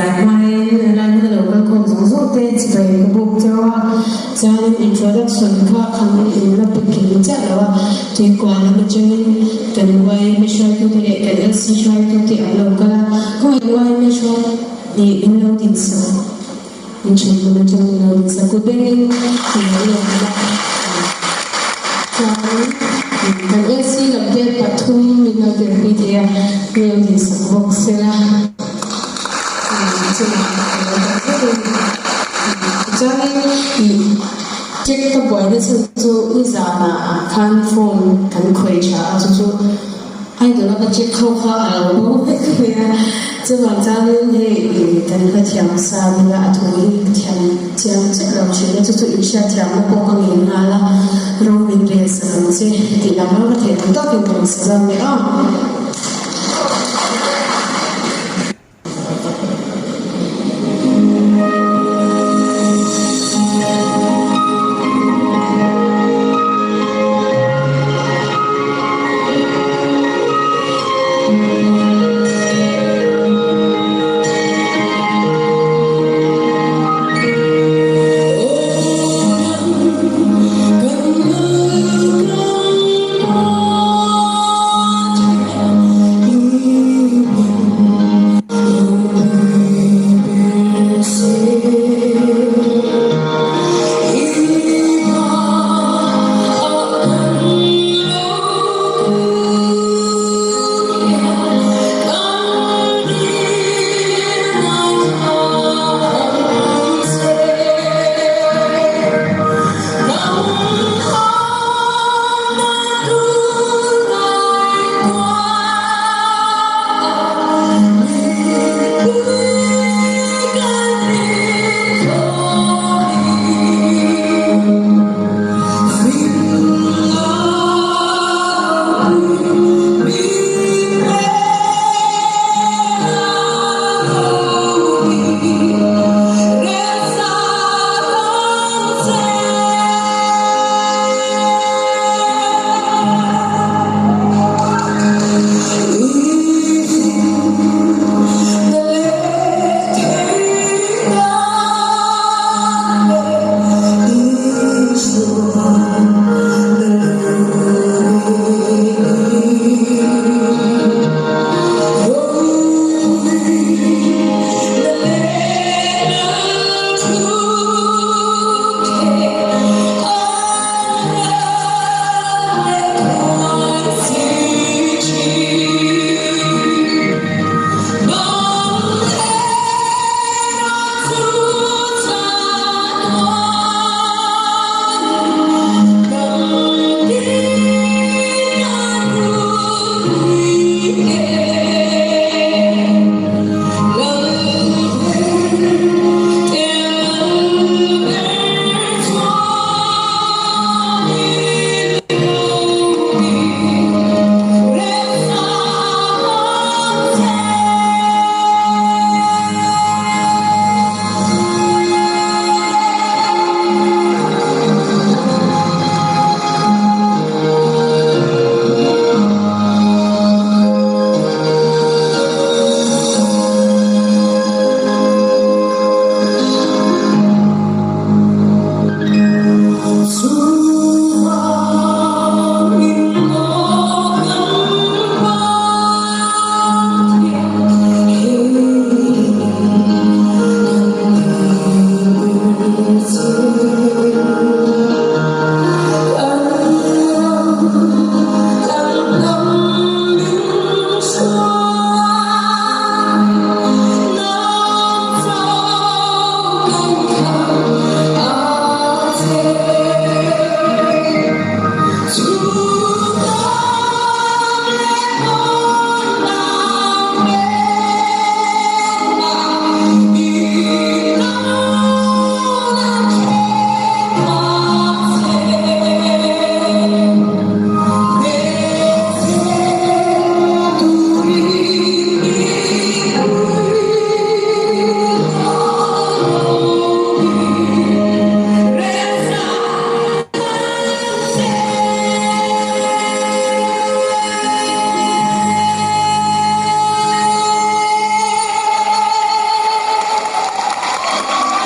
Zai hmain helai hmuna lo kal khawm zawng zawng te chibai ka buk cheu a, chuanin introduction kha khan in la pe kim chiah lo a, tuikual lam atangin kan yma hruaitute leh kan LC hruaitute an lo kal a, khawngaih yma hruai nih min lo dinsak in then hmun atang min lo dinsak kut bengin min lo lawm a, chuanin kan LC lam te pathum min lo tirhpui thei a, min lo dinsak bawk sela. Chuanin check ka buaina chhan chu nizanah ah khan phone kan khawih tha a chu chu idol a ka check ho kha a lo bo vek mai a chuvang chuanin hei kan hla thiam sa bula a thu hi ka thiam chiang chiah lo thin a chu chu inhriatthiamna pawh ka ngei nghal a ro min rel sak ang che tih lam a ka theih ang tawkin ka rawn sa zau leh a.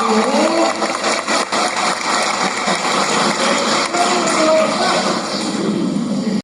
ni e.